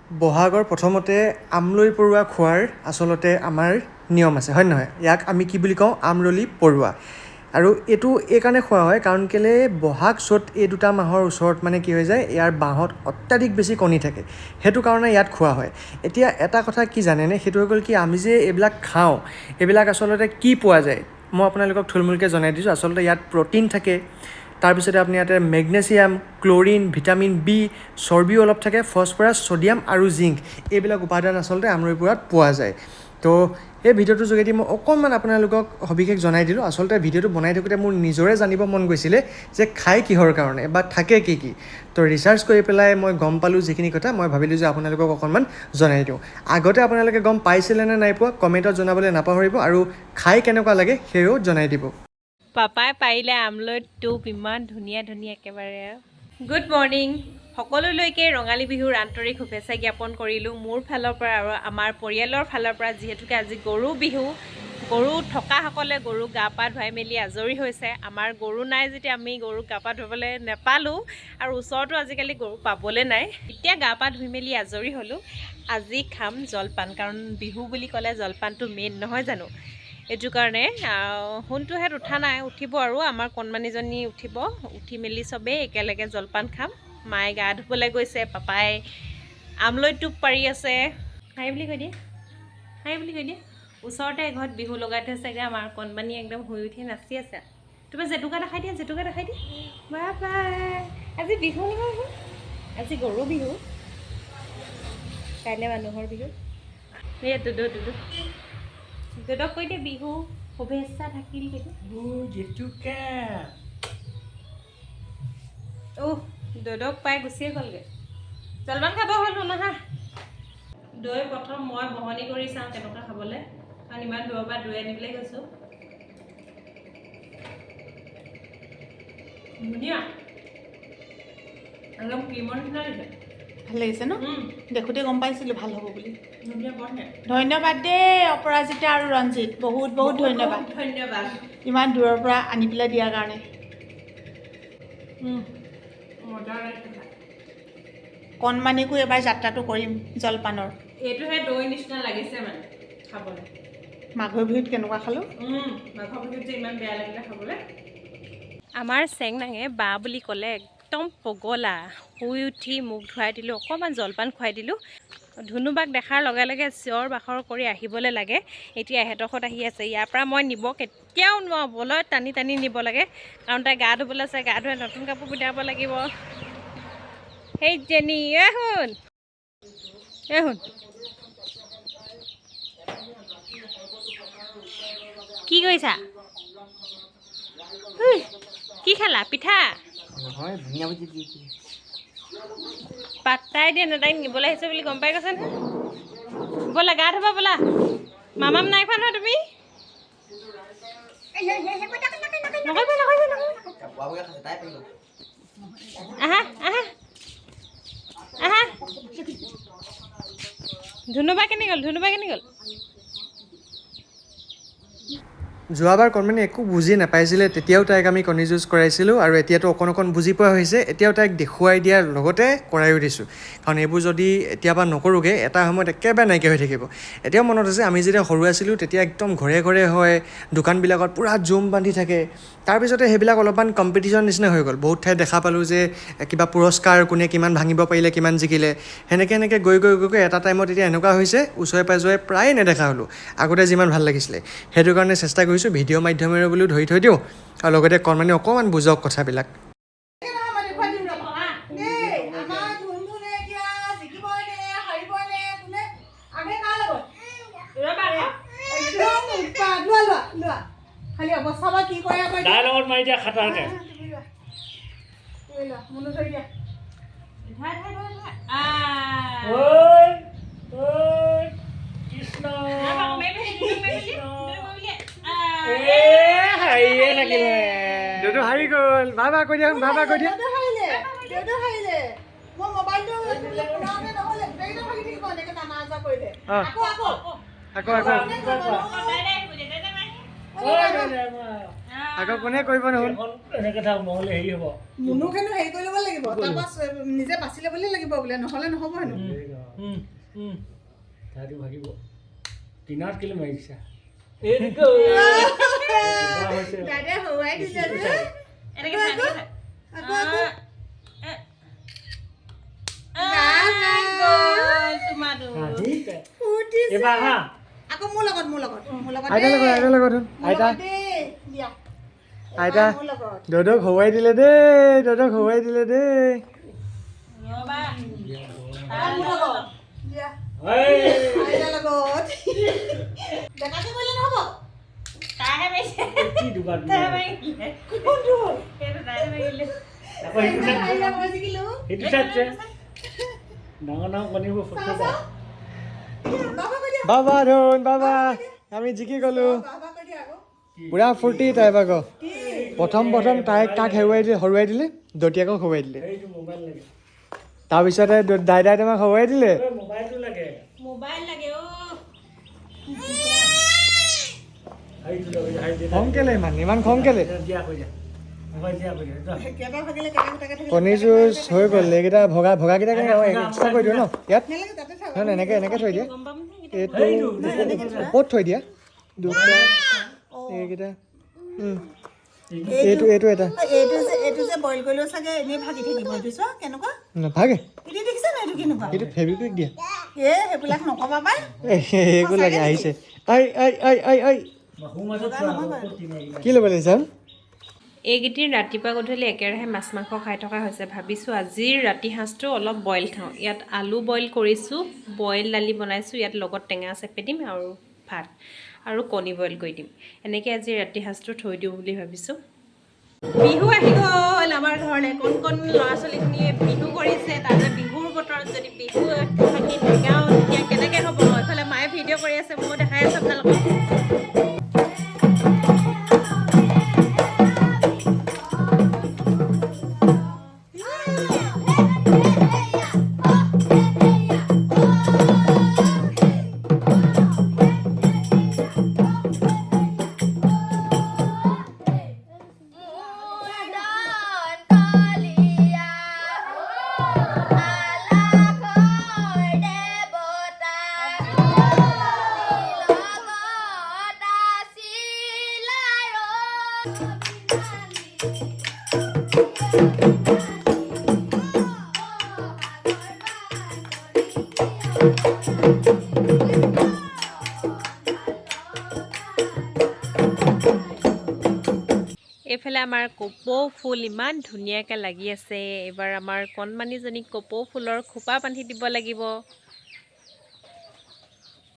বহাগৰ প্ৰথমতে আমৰলি পৰুৱা খোৱাৰ আচলতে আমাৰ নিয়ম আছে, হয় নহয়? ইয়াক আমি কি বুলি কওঁ? আমৰলি পৰুৱা। আৰু এইটো এইকাৰণে খোৱা হয় কাৰণ কেলৈ বহাগ চ'ত এই দুটা মাহৰ ওচৰত মানে কি হৈ যায়, ইয়াৰ বাঁহত অত্যাধিক বেছি কণী থাকে, সেইটো কাৰণে ইয়াত খোৱা হয়। এতিয়া এটা কথা কি জানেনে, সেইটো হৈ গ'ল কি আমি যে এইবিলাক খাওঁ, এইবিলাক আচলতে কি পোৱা যায় মই আপোনালোকক থুলমূলকৈ জনাই দিছোঁ। আচলতে ইয়াত প্ৰ'টিন থাকে, তাৰপিছতে আপুনি ইয়াতে মেগনেছিয়াম, ক্ল'ৰিন, ভিটামিন বি, চৰ্বিও অলপ থাকে, ফছফৰাছ, ছ'ডিয়াম আৰু জিংক, এইবিলাক উপাদান আচলতে আমৰলি পৰুৱাত পোৱা যায়। তো এই ভিডিঅ'টোৰ যোগেদি মই অকণমান আপোনালোকক সবিশেষ জনাই দিলোঁ। আচলতে ভিডিঅ'টো বনাই থাকোঁতে মোৰ নিজৰে জানিব মন গৈছিলে যে খাই কিহৰ কাৰণে বা থাকে কি কি। তো ৰিচাৰ্চ কৰি পেলাই মই গম পালোঁ যিখিনি কথা, মই ভাবিলোঁ যে আপোনালোকক অকণমান জনাই দিওঁ। আগতে আপোনালোকে গম পাইছিলে নে নাই পোৱা কমেণ্টত জনাবলৈ নাপাহৰিব, আৰু খাই কেনেকুৱা লাগে সেয়াও জনাই দিব। পাপাই পাৰিলে আমলৈ টোপ ইমান ধুনীয়া ধুনীয়া একেবাৰে। গুড মৰ্ণিং সকলোলৈকে, ৰঙালী বিহুৰ আন্তৰিক শুভেচ্ছা জ্ঞাপন কৰিলোঁ মোৰ ফালৰ পৰা আৰু আমাৰ পৰিয়ালৰ ফালৰ পৰা। যিহেতুকে আজি গৰু বিহু, গৰু থকাসকলে গৰু গা পা ধুৱাই মেলি আজৰি হৈছে। আমাৰ গৰু নাই যেতিয়া আমি গৰুক গা পা ধুৱাবলৈ নেপালোঁ, আৰু ওচৰতো আজিকালি গৰু পাবলৈ নাই। এতিয়া গা পা ধুই মেলি আজৰি হ'লোঁ। আজি খাম জলপান, কাৰণ বিহু বুলি ক'লে জলপানটো মেইন নহয় জানো? এইটো কাৰণে সোণটোহেঁত উঠা নাই, উঠিব আৰু আমাৰ কণমানিজনী উঠিব। উঠি মেলি চবেই একেলগে জলপান খাম। মায়ে গা ধুবলৈ গৈছে, পাপাই আমলৈ টোপ পাৰি আছে। হাই বুলি কৈ দিয়ে, হাই বুলি কৈ দিয়ে। ওচৰতে এঘৰত বিহু লগাই থৈছেগৈ, আমাৰ কণমানি একদম শুই উঠি নাচি আছে। তুমি জেতুকা দেখাই দিয়া, জেতুকা দেখাই দিয়া। Bye bye. আজি বিহু নহয়, আজি গৰু বিহু, কাইলৈ মানুহৰ বিহু। এই দুদু দুদু দুদক কৈ দিয়ে বিহু শুভেচ্ছা থাকিল কৈ দিয়ে। অ' দদক পাই গুচিয়ে গ'লগৈ। জলপান খাব হ'ল নাহা। দৈ প্ৰথম মই বহনি কৰি চাওঁ কেনেকুৱা খাবলৈ, কাৰণ ইমান দূৰৰ পৰা দৈ আনিবলৈ গৈছোঁ। ধুনীয়া, একদম ক্ৰীমৰ নিচিনা লাগিছে। ভাল লাগিছে ন? দেখোঁতে গম পাইছিলোঁ ভাল হ'ব বুলি। ধুনীয়া, বৰ ধুনীয়া। ধন্যবাদ দেই অপৰাজিতা আৰু ৰঞ্জিত, বহুত বহুত ধন্যবাদ। ধন্যবাদ। ইমান দূৰৰ পৰা আনি পেলাই দিয়াৰ কাৰণে। মজা লাগিছে খাই। কণমানিকো এবাৰ যাত্ৰাটো কৰিম জলপানৰ। এইটোহে দৈ নিচিনা লাগিছে মানে খাবলৈ। মাঘৰ বিহুত কেনেকুৱা খালোঁ। মাঘৰ বিহুত যে ইমান বেয়া লাগিলে খাবলৈ। আমাৰ চেংনাঙে বা বুলি ক'লে একদম পগলা। শুই উঠি মুখ ধুৱাই দিলোঁ, অকণমান জলপান খুৱাই দিলোঁ। ধুনুবাক দেখাৰ লগে লগে চিঞৰ বাখৰ কৰি আহিবলৈ লাগে। এতিয়া এহেঁতৰ ঘৰত আহি আছে। ইয়াৰ পৰা মই নিব কেতিয়াও নোৱাৰোঁ, বলত টানি টানি নিব লাগে, কাৰণ তাই গা ধুবলৈ আছে। গা ধুৱাই নতুন কাপোৰ পিন্ধাব লাগিব। সেই জেনী, এ শুন, এ শুন, কি কৰিছা? কি খালা? পিঠা? পাত্তাই দিয়া নাই, তাইক নিবলৈ আহিছে বুলি গম পাই গৈছে নহয়। ব'লা গা ধুবা ব'লা। মামাম নাই খোৱা নহয় তুমি? নকৰিবা নকৰিবা নকৰিবা। আহা আহা আহা। ধুনুবা কেনে গ'ল? ধুনুবা কেনে গ'ল? যোৱাবাৰ কণমানি একো বুজি নাপাইছিলে, তেতিয়াও তাইক আমি কণী যুঁজ কৰাইছিলোঁ, আৰু এতিয়াতো অকণ অকণ বুজি পোৱা হৈছে। এতিয়াও তাইক দেখুৱাই দিয়াৰ লগতে কৰায়ো দিছোঁ, কাৰণ এইবোৰ যদি এতিয়াৰ পৰা নকৰোঁগৈ এটা সময়ত একেবাৰে নাইকিয়া হৈ থাকিব। এতিয়াও মনত আছে আমি যেতিয়া সৰু আছিলোঁ তেতিয়া একদম ঘৰে ঘৰে হয়, দোকানবিলাকত পূৰা জুম বান্ধি থাকে। তাৰপিছতে সেইবিলাক অলপমান কম্পিটিশ্যন নিচিনা হৈ গ'ল। বহুত ঠাইত দেখা পালোঁ যে কিবা পুৰস্কাৰ কোনে কিমান ভাঙিব পাৰিলে, কিমান জিকিলে, সেনেকৈ সেনেকৈ গৈ গৈ গৈ গৈ এটা টাইমত এতিয়া এনেকুৱা হৈছে ওচৰে পাঁজৰে প্ৰায়ে নেদেখা হ'লোঁ, আগতে যিমান ভাল লাগিছিলে। সেইটো কাৰণে চেষ্টা কৰিছোঁ ভিডিঅ' মাধ্যমেৰে বুলিও ধৰি থৈ দিওঁ, আৰু লগতে কণমানি অকণমান বুজক কথাবিলাক। দুদু হাৰি গ'ল, বাবা কৈ দিয়া, বাবা কৈ দিয়া। আকৌ আকৌ। আকৌ কোনে কৰিব দেখোন। এখন এনেকে থাক, নহ'লে হেৰি হ'ব। মুনুক হেনো হেৰি কৰি ল'ব লাগিব, তাৰপৰা নিজে বাছি ল'বলৈ লাগিব বোলে, নহ'লে নহ'ব হেনো। তাহাঁতি ভাগিব। কিনাৰত কেলে মাৰিছা? এই কিবা হৈছে। দাদাই হৰুৱাই দিলে যে। এনেকে থাক, এনেকে থাক। আকৌ আকৌ। গ'ল তোমাৰটো। হাঁহিতে। ফূৰ্তি। এইবাৰ হা। আকৌ মোৰ লগত, মোৰ লগত, মোৰ লগত। আইতা লগত, আইতা লগত ধোন। মোৰ আইতা। লগত দেই, দিয়া। আইতা। মোৰ লগত। দদক হৰুৱাই দিলে দেই, দদক হৰুৱাই দিলে দেই। ৰ'বা। মোৰ লগত দিয়া। এই, আইতাৰ লগত। ডেকাকে কৰিলে নহ'ব। তাইহে মাৰিছে। কি দুবাৰ তাইহে মাৰিলে। কোনটো? সেইটো তাইহে মাৰিলে। আকৌ সেইটো চাইড আইতা মই জিকিলো। সেইটো চাইড যে ডাঙৰ ডাঙৰ কণীবোৰ ফটো চা, বাবা কৈ দিয়া। বাবা ধোন বাবা, আমি জিকি গ'লো। বাবা কৈ দিয়া আকৌ। পুৰা ফূৰ্তি তাই ভাগ। প্ৰথম প্ৰথম তাইক কাক হেৰুৱাই দিলে? হৰুৱাই দিলে, দতিয়াকক হৰুৱাই দিলে। সেইটো মোবাইল লাগে। তাৰপিছতে দাইদাই তোমাক হৰুৱাই দিলে। ঐ, মোবাইলটো লাগে। মোবাইল লাগে অ'। সেইটো লাগে, সেইটো। খং কেলে ইমান, ইমান খং কেলে? দিয়া কৈ দিয়া, মোবাইল দিয়া কৈ দিয়া, যোৱা। কেইটা ভাগিলে, কেইটা গোটাকে থাকিলে। কণী যুঁজ হৈ গ'ল। এইকেইটা ভগা ভগাকেইটা কেনেকৈ এক্সট্ৰা কৰি দিওঁ ন ইয়াত? নালাগে, তাতে থাক। নহয় নহয়, এনেকৈ এনেকৈ থৈ দিয়া। গম পাম নে? এইটো ওপৰত থৈ দিয়া দুটা। এইকেইটা এইটো এইটো এটা। এইটো যে বইল কৰিলেও চাগে এনেই ভাগি থাকিব। এইটো চোৱা কেনেকুৱা। নাভাগে। এতিয়া দেখিছা নাই এইটো কেনেকুৱা? এইটো ফেবিকুইক দিয়া। এ, সেইবিলাক নকবা পাই। একো লাগে আহিছে। I I I I I. সোঁ মাজত থোৱা আকৌ, ক'ত কিনে? কি ল'ব লাগিছে? এইকেইদিন ৰাতিপুৱা গধূলি একেৰাহে মাছ মাংস খাই থকা হৈছে। ভাবিছোঁ আজিৰ ৰাতি সাঁজটো অলপ বইল খাওঁ। ইয়াত আলু বইল কৰিছোঁ, বইল দালি বনাইছোঁ, ইয়াত লগত টেঙা চেপি দিম আৰু ভাত আৰু কণী বইল কৰি দিম। এনেকৈ আজি ৰাতি সাঁজটো থৈ দিওঁ বুলি ভাবিছোঁ। বিহু আহি গ'ল আমাৰ ঘৰলৈ। কণ কণ ল'ৰা ছোৱালীখিনিয়ে বিহু কৰিছে। তাতে বিহুৰ বতৰত যদি বিহু থাকি নেগাওঁ, তেতিয়া কেনেকৈ হ'ব? এইফালে মায়ে ভিডিঅ' কৰি আছে, ময়ো দেখাই আছোঁ আপোনালোকক। কলিয়া আলাসৰ দেৱতা লগত আছিল আৰু। এইফালে আমাৰ কপৌ ফুল ইমান ধুনীয়াকৈ লাগি আছে। এইবাৰ আমাৰ কণমানিজনীক কপৌ ফুলৰ খোপা বান্ধি দিব লাগিব।